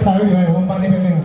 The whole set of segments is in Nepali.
Tayo yung panimim.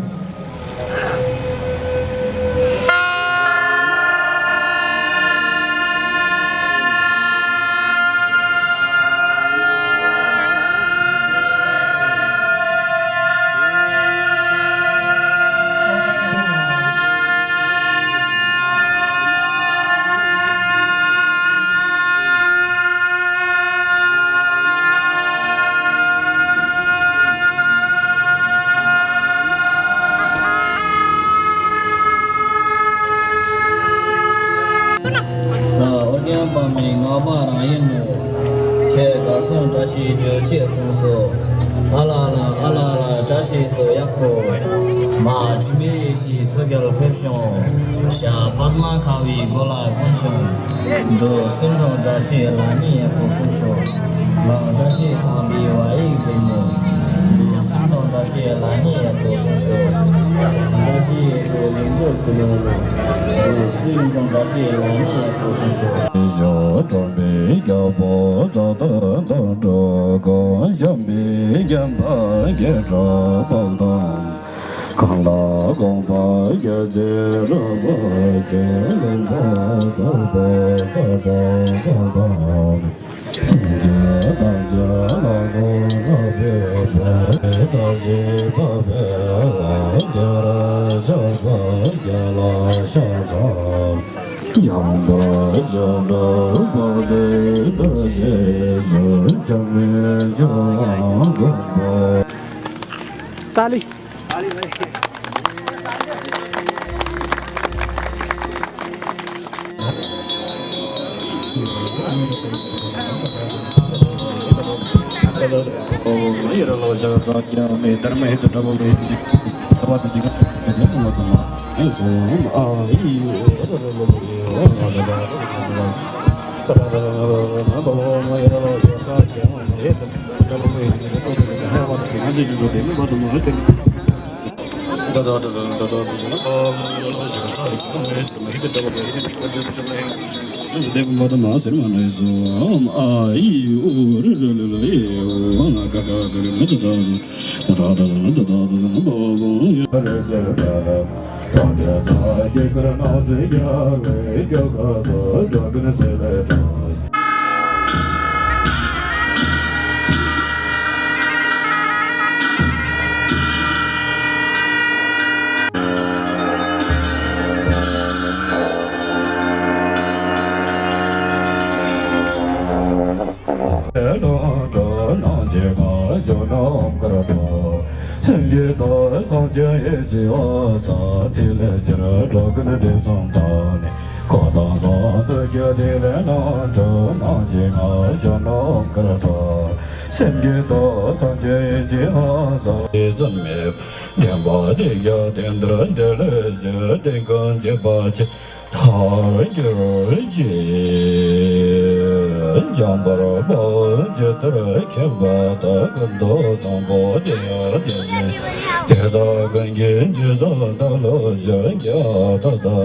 Tali.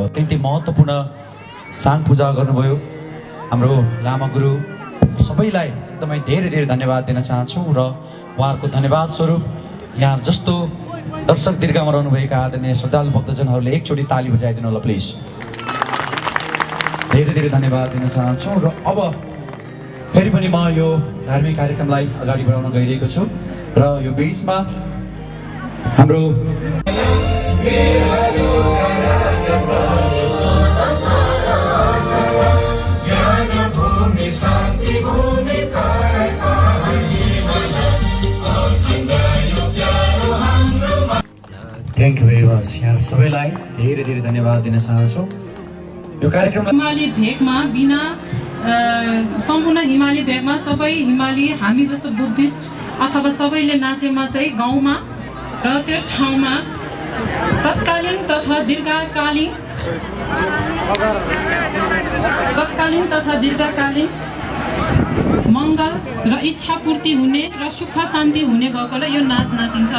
अत्यन्तै महत्त्वपूर्ण चाङ पूजा गर्नुभयो हाम्रो लामा गुरु सबैलाई एकदमै धेरै धेरै धन्यवाद दिन चाहन्छु र उहाँहरूको धन्यवाद स्वरूप यहाँ जस्तो दर्शक दीर्घामा रहनुभएका आदरणीय श्रद्धालु भक्तजनहरूले एकचोटि ताली बजाइदिनु होला प्लिज। धेरै धेरै धन्यवाद दिन चाहन्छु र अब फेरि पनि म यो धार्मिक कार्यक्रमलाई अगाडि बढाउन गइरहेको छु र यो बिचमा हाम्रो थ्याङ्क यू भेरी मच। यहाँ सबैलाई धेरै धेरै धन्यवाद दिन चाहन्छु। यो कार्यक्रम हिमाली भेगमा बिना सम्पूर्ण हिमाली भेगमा सबै हिमाली हामी जस्तो बुद्धिस्ट अथवा सबैले नाचेमा चाहिँ गाउँमा र त्यस ठाउँमा तत्कालीन तथा दीर्घकालीन मङ्गल र इच्छा पूर्ति हुने र सुख शान्ति हुने भएकोले यो नाच नाचिन्छ।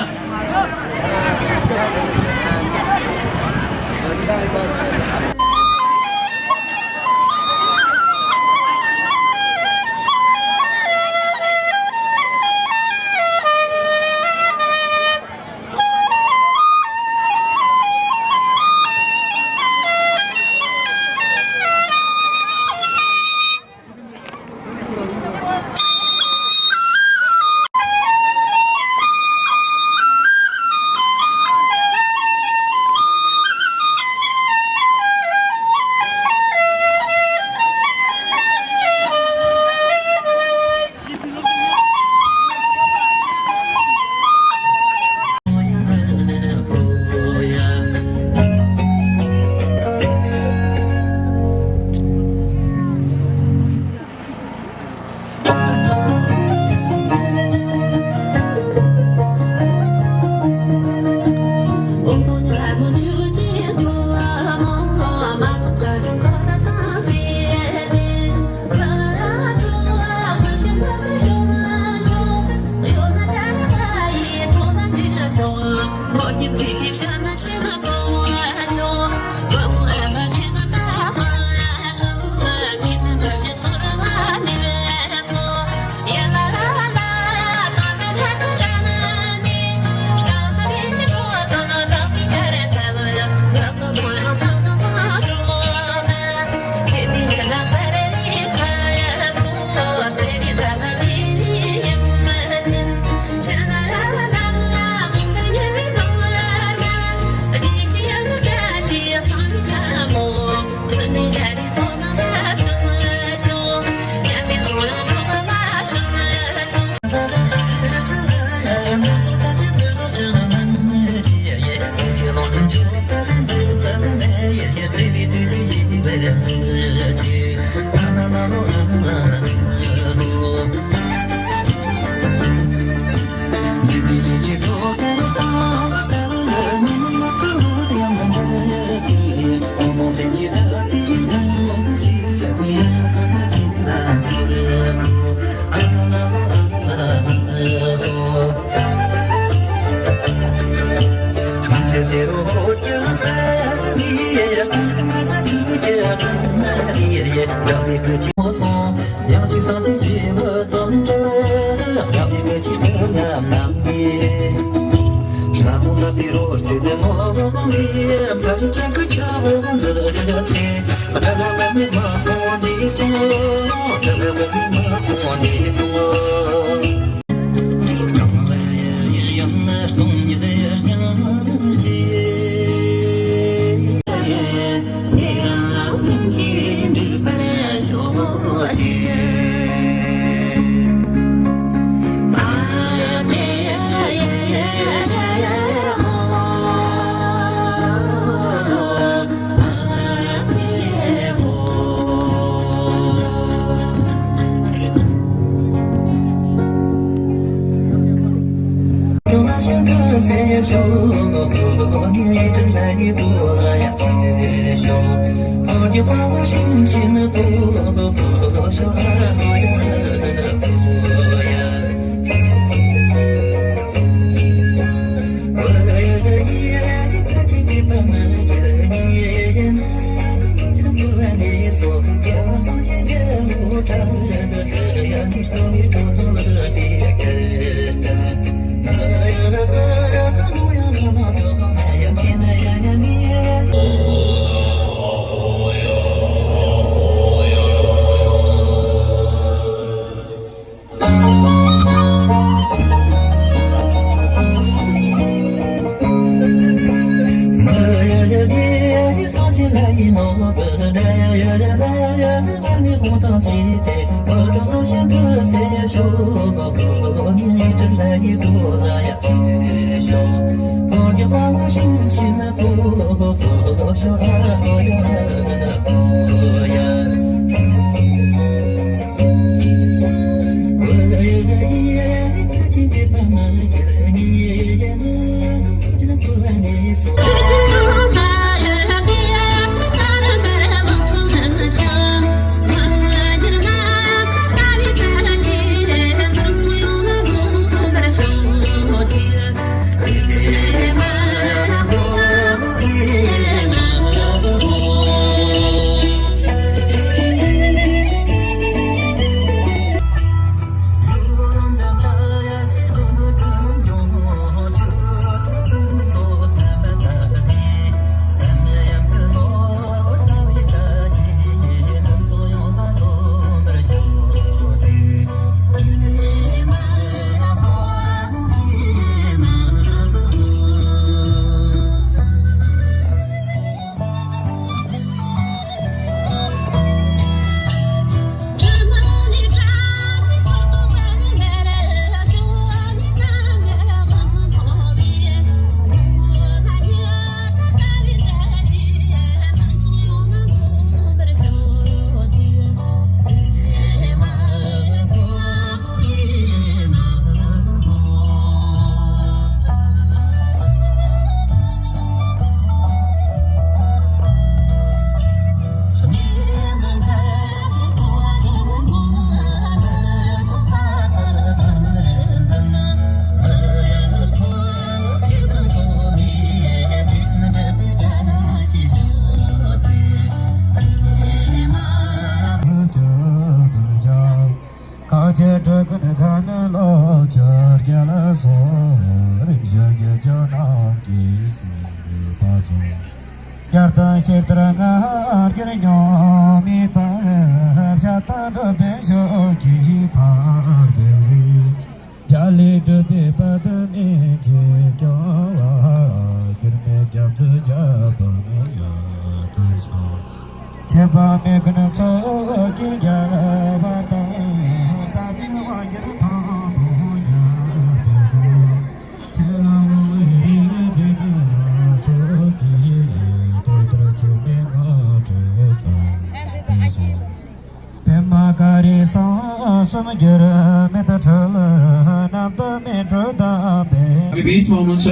बीचमा हुनुहुन्छ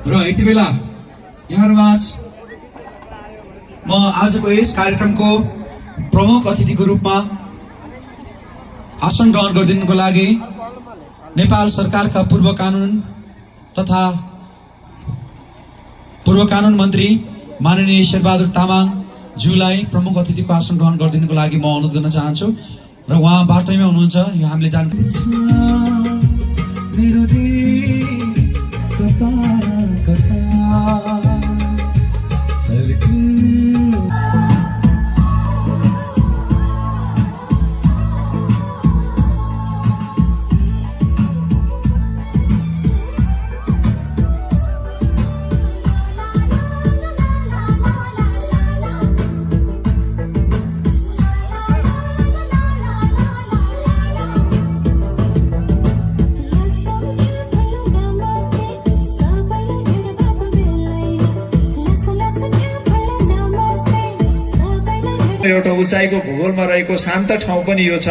र यति बेला यहाँहरुमाझ म आजको यस कार्यक्रमको प्रमुख अतिथिको रूपमा आसन ग्रहण गरिदिनुको लागि नेपाल सरकारका पूर्व कानुन मन्त्री माननीय शेरबहादुर तामाङ ज्यूलाई प्रमुख अतिथिको आसन ग्रहण गरिदिनुको लागि म अनुरोध गर्न चाहन्छु र उहाँ बाटैमा हुनुहुन्छ यो हामीले जानकारी एउटा उचाइको भूगोलमा रहेको शान्त ठाउँ पनि यो छ।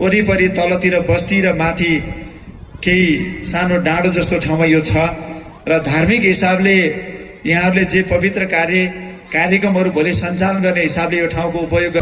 वरिपरि तलतिर बस्ती र माथि केही सानो डाँडो जस्तो ठाउँमा यो छ र धार्मिक हिसाबले यहाँहरूले जे पवित्र कार्यक्रमहरू भोलि सञ्चालन गर्ने हिसाबले यो ठाउँको उपयोग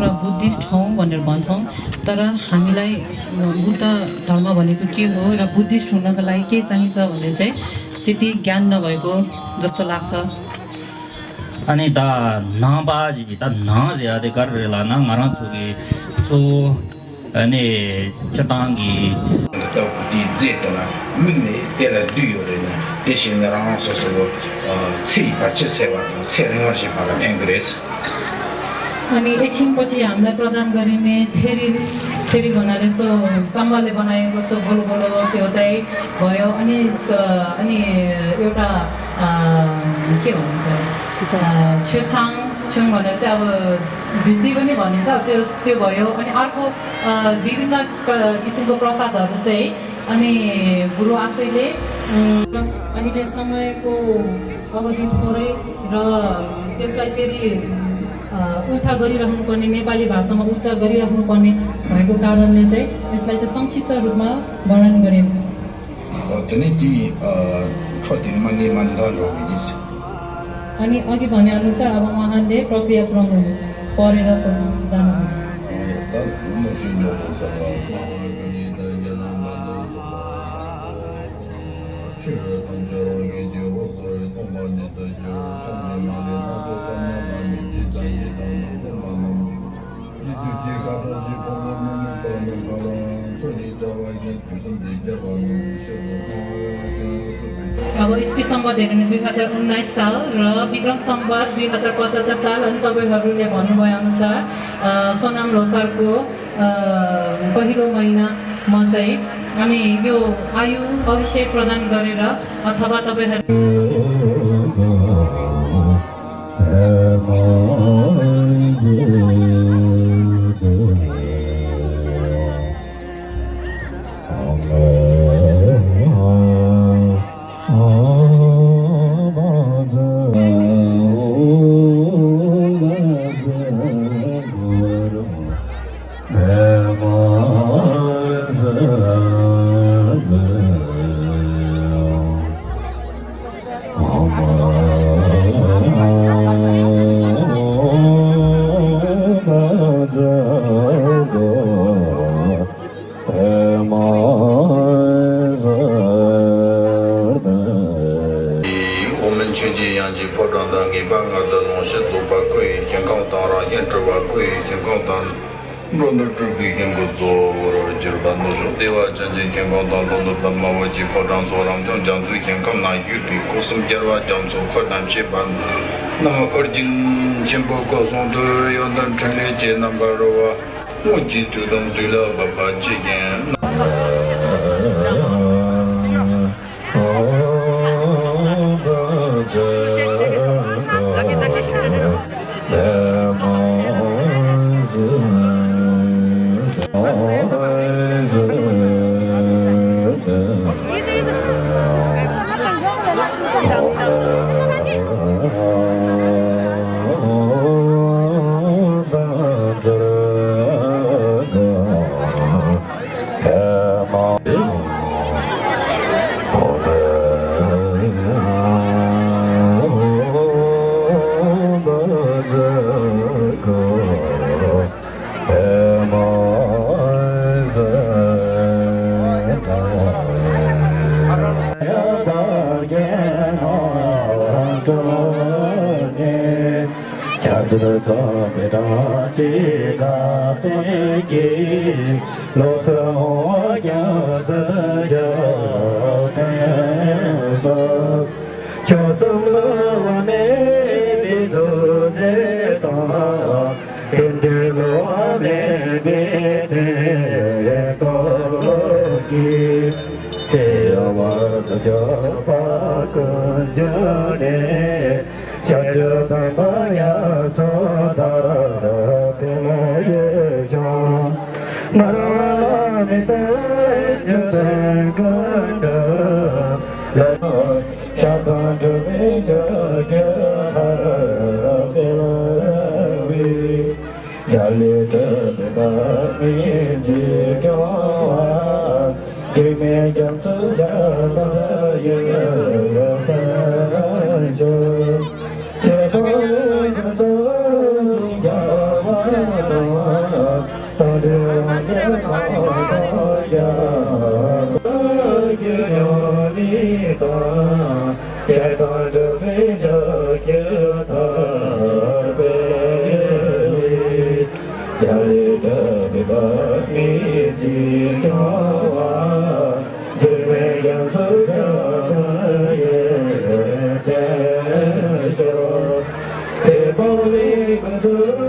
र बुद्धिस्ट ठाउँ भनेर भन्छौँ। तर हामीलाई बुद्ध धर्म भनेको के हो र बुद्धिस्ट हुनको लागि के चाहिन्छ भने चाहिँ त्यति ज्ञान नभएको जस्तो लाग्छ। अनि दा नबाज भित्र नज्यादा गरेर लाना ngara चुगी चो अनि चटाङ्गी 이 제도나 민네 때라 뒤요래네 대신에 라서서 치 받치 세와 세능하시 바가 앵그레스 अनि एकछिनपछि हामीलाई प्रदान गरिने छेरी बनाएर जस्तो चम्बाले बनाएको जस्तो गोलो गोलो त्यो चाहिँ भयो। अनि एउटा के भन्छ छुङ भनेर चाहिँ अब भिजी पनि भनिन्छ त्यो भयो। अनि अर्को विभिन्न किसिमको प्रसादहरू चाहिँ अनि गुरु आफैले अहिले समयको अवधि थोरै र त्यसलाई फेरि उल्था गरिराख्नुपर्ने नेपाली भाषामा उल्था गरिराख्नुपर्ने भएको कारणले चाहिँ यसलाई चाहिँ संक्षिप्त रूपमा वर्णन गरिन्छ। अनि अघि भने अनुसार अब उहाँले प्रक्रिया पुऱ्याउनुहुन्छ पढेर जानुहुन्छ। अब इस्वी सम्वत हेर्यो भने 2019 साल र विक्रम सम्वत 2075 साल। अनि तपाईँहरूले भन्नुभयो अनुसार सोनाम लोसारको पहिलो महिनामा चाहिँ अनि यो आयु अभिषेक प्रदान गरेर अथवा तपाईँहरू Holy